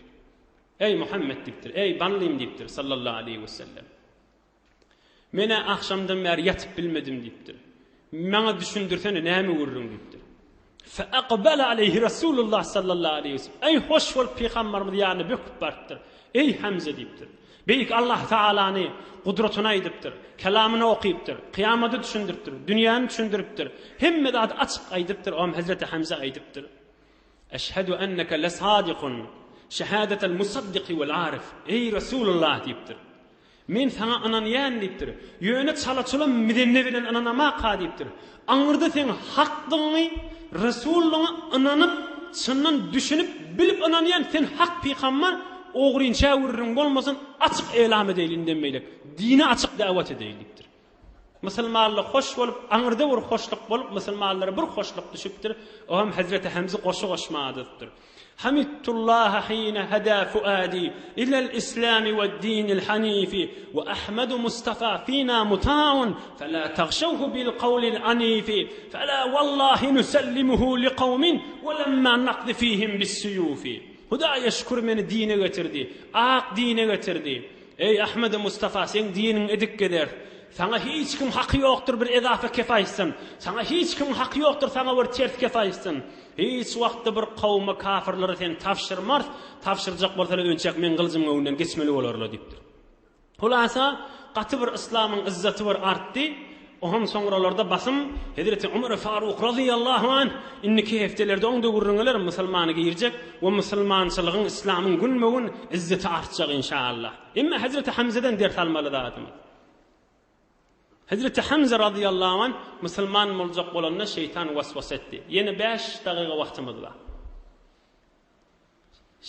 Eý Muhammet diýipdir, eý ballym diýipdir sallallahu aleýhi we sellem. Men-ä agşamdan bäri ýatyp bilmedim diýipdir. Maňa düşündirsene näme gürrüň diýipdir. Feakbele aleýhi Resulullah sallallahu aleýhi we sellem. Eý hoş bolup pygambarymyz ýanyna böküp barypdyr. Eý Hamza diýipdir. Beýik Allah Taalany gudratyny aýdypdyr. Kelamyny okypdyr. Kyýamady düşündiripdir. Dünýäni düşündiripdir. Hemme zady açyk aýdypdyr. Oňam Hezreti Hamza aýdypdyr. Eşhedü enneke lesadikun şehadetel musaddiki vel arif. Eý Resulullah diýipdir. Men saňa ynanýan diýipdir. Ýöne çala-çula mizenne bilen ynanamaka diýipdir. Aňyrda seň hakdygyňy, resullygyňa ynanyp, çyndan düşünip, bilip ynanýan, sen hak pygambar, ogrynça gürrüň bolmasyn, açyk elam edeýli indem beýlek. Dine açyk dawat edeýli diýipdir. Musulmanlyk hoş bolup, aňyrda bir hoşluk bolup, musulmanlara bir hoşluk düşüpdir. O hem Hezreti Hemze goşgy goşmaga düzüpdir. Hamidtullaha hine heda fuadi ilel islami we dinil hanifi we Ahmedu Mustafa fina muta'un fela tagşawhu bil kawlil anifi fela wallahi nusellimuhu li kawmin we lemma nakdi fihim bis suyufi. Hudaýa şükür meni dine getirdi, ak dine getirdi. Eý, Ahmedi Mustafa, seň diniňi edik gezeris. Saňa hiç kim haky ýokdur bir ezafa kep aýtsyn. Saňa hiç kimiň haky ýokdur saňa bir ters kep aýtsyn. Hiç wagtda bir kowuma kafyrlara seni tabşyrmarys, tabşyrjak bolsalar önçäk meň gylyjymyň öňünden geçmeli bolarlar diýipdir. Hulasa, gaty bir yslamyň yzzaty bir artdy. Oňam soňralarda basym Hezreti Omar Faruk razyýallahu anh indiki hepdelerde oň döwrüne geler musulmany girjek we musulmançylygyň yslamyň günbe-gün yzzeti artjak inşaallah. Emma Hezreti Hamzeden ders almaly zadymyz. Hezreti Hamza razyýallahu anh musulman boljak bolanda şeýtan waswasa etdi. Ýene 5 dagyga wagtymyz bar.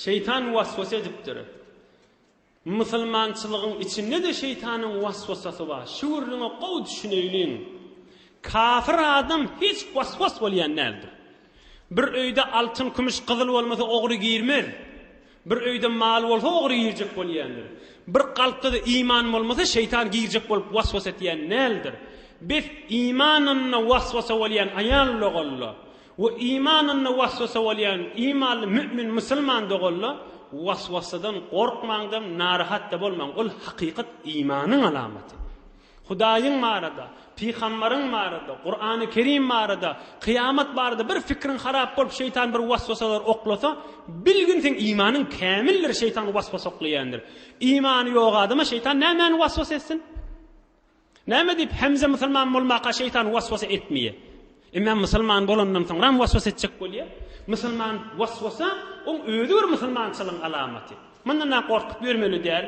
Şeýtan waswasa edipdir. Musulmançylygyň içinde-de şeýtanyň waswasasy bar. Şu gürrüňe gowy düşüneýliň. Kafir adam hiç waswas bolýan däldir. Bir öýde altyn, kümüş, gyzyl bolmasa ogry girmez. Bir öýde mal bolsa ogry girjek bolýandyr. Bir kalpda-da iman bolmasa şeýtan girjek bolup waswas etýän däldir. Bes imanynda waswasa bolýan aýal doganlar we imanynda waswasa bolýan imanly mümin musulman doganlar waswasadan gorkmaňda narahat-da bolmaň ol hakykat imanyň alamaty. Hudaýyň barada, pygambaryň barada, Kurany Kerim barada, kyýamat barada bir fikriň harap bolup şeýtan bir waswasalar oklasa, bilgin seň imanyň kämildir şeýtan waswasa oklaýandyr. Imany ýok adama şeýtan nämäni waswasa etsin? Näme diýip Hemze musulman bolmaka şeýtan waswasa etmeýär? Emma musulman bolandan soňram waswasa etjek bolýar. Musulman waswasa oň özi bir musulmançylygyň alamaty. Mundan-a gorkup ýörmeli däl.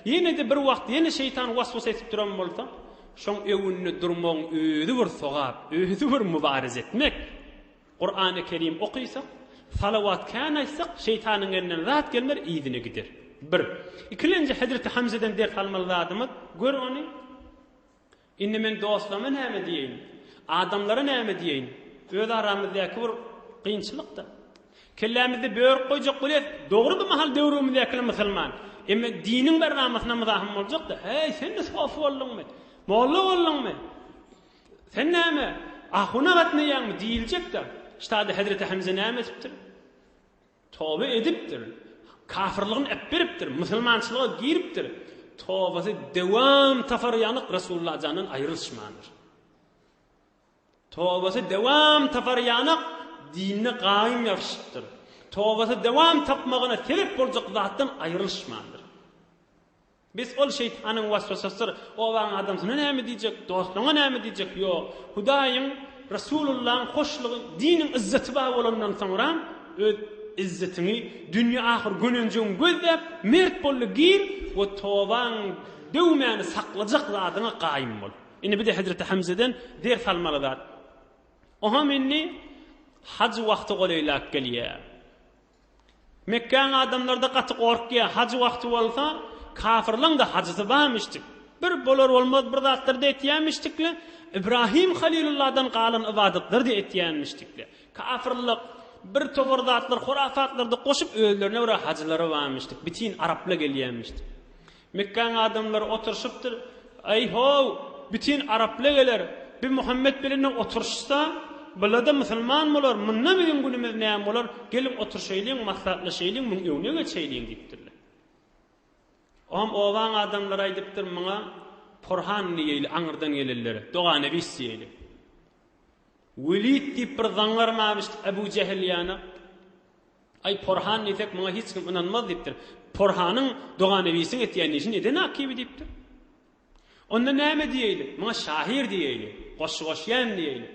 Ýene-de bir wagt ýene şeýtan waswasa etip duran bolsa, şoň öňünde durmagyň özi bir sogap, özi bir mübareze etmek. Kurany Kerim okysak, salawat kän aýtsak, şeýtanyň elinden zat gelmer, yzyna gider. Bir. Ikilenji Hezreti Hamzeden ders almaly zadymyz, gör ony. Indi men dostlaryma näme diýeýin? Adamlara näme diýeýin? Öz aramyzdaky bir kynçylyk-da. Kellämizde börük goýjak bolýas. Dogry bu mahal döwrümizdäkiler musulman. Emma diniň barnamasyna myzahym boljak-da. Heý, sen-de sofy bolduňmy? Molla bolduňmy? Sen näme, ahuna gatnaýaňmy? diýiljek-de. Ştada hezreti Hemze näme edipdir? Toba edipdir. Kafyrlygyny äpberipdir. Musulmançylyga giripdir. Tobasy dewam tapar ýalyk Resulullah jandan aýrylyşmandyr. Tobasy dewam tapar ýalyk dinine gaýym ýapyşypdyr. Tobasy dewam tapmagyna sebep boljak zatdan aýrylyşmandyr. Bes ol şeýtanyň waswasasydyr. Obaň adamsyna näme diýjek, dostlaňa näme diýjek, ýok. Hudaýyň, Resulullahyň hoşlugy, diniň yzzaty bar bolandan soňra öz yzzetiňi, dünýe ahyr gönenjegiňi gözläp, mert boldy gir we tobaň döwmäni saklajak zadyňa gaýym bol. Indi bir-de Hezreti Hamzeden ders almaly zat. Oňam indi haj wagty golaýlap gelýär. Mekgäň adamlary-da gaty gorkýar, haj wagty bolsa, kafyrlaň-da hajysy barmyşdyk. Bir bolar-bolmaz bir zatlar-da etýärmişdik-le, Ibrahim Halilullahdan galan ybadatlary-da etýärmişdik-le. Kafyrlyk, bir topar zatlar, hurafatlar-da goşup özlerine görä hajylary barmyşdyk. Bitin arapla gelýärmişdik. Mekgäň adamlary oturyşypdyr, Eý-how, bütin arapla geler, bi Muhammet bilen oturyşsa, bula-da musulman bolar, munda biziň günümiz näme bolar, geliň oturyşaýlyň, maslahatlaşaýlyň, muň öňüne geçeýliň diýipdirler. Oňam obaň adamlary aýdypdyr, muňa porhan diýeýli, aňyrdan gelenlere, doganebis diýeýli. Welid diýip bir zaňňar barmyş, Ebu Jehil ýana. Aý, porhan diýsek, muňa hiç kim ynanmaz diýipdir. Porhanyň doganebisiň etýän işini eden akibi diýipdir. Onda näme diýeýli? Muňa şahyr diýeýli, goşgy goşýan diýeýli.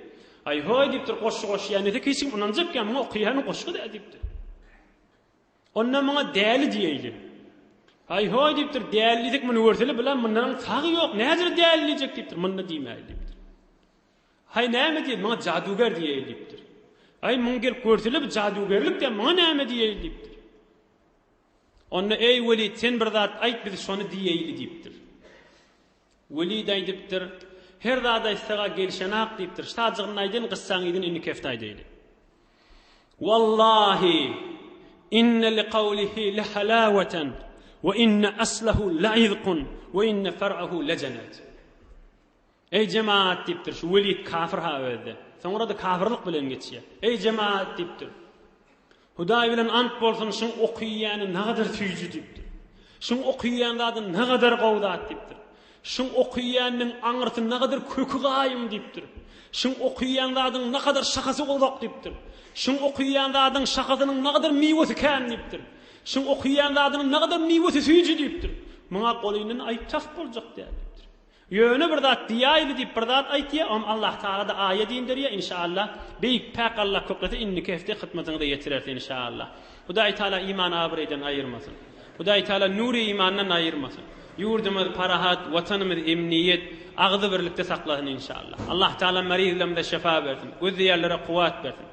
Aý, hoý diýipdir, goşgy goşýan diýsek hiç kim ynanjak ýa, muňa okaýany goşgy däl diýipdir. Onda muňa däli diýeýli. Aý, hoý diýipdir, däli diýsek muny görseli bular mundan sagy ýok, näjür däli diýjek diýipdir, munda diýmäýli diýipdir. Haý näme diýeli, muňa jaduger diýeýli diýipdir. Aý muň gelip görsele bu jadugerlik diýen, muňa näme diýeýli diýipdir. Onda eý Welid sen bir zat aýt biz şony diýeýli diýipdir. Welid aýdypdyr, her zat aýtsaga gelşenak diýipdir. Ştajygyny aýdyn, gyssaň ýüzüni indi kefte aýdaýly. Wallahi inne li kawlihi le halawatan we inne aslahu la izkun we inne far'ahu le jennet. Eý jemaat diýipdir, şu Welid kafir-ha özde. Soňra-da kafirlik bilen geçýär. Eý jemaat diýipdir. Hudaý bilen ant bolsun, şuň okyýany nagadar süýji diýipdir. Şuň okyýan zady nagadar gowy zat diýipdir. Şuň okyýanynyň aňyrsy nagadar köki gaýym diýipdir. Şuň okyýan zadyň nakadar şahasy uzak diýipdir. Şuň okyýan zadyň şahasynyň nagadar miwesi kän diýipdir. Şuň okyýan zadynyň nagadar miwesi süýji diýipdir. Muňa golyndan aýyp tapyp boljak däl diýipdir. Ýöne bir zat diýäýli diýip bir zat aýtýa, oňam Allah Tagala-da aýat inderýä, inşallah. Beýik päk Allah köklese indiki hepde hytmatyňyza ýetireris inşallah. Hudaý Taala iman abraýdan aýyrmasyn. Hudaý Taala nury imandan aýyrmasyn. Ýurdumyz parahat, watanymyz emniýet, agzybirlikde saklasyn inşallah. Allah Taala maryzlarymyza şefa bersin, gözleýänlere kuwwat bersin.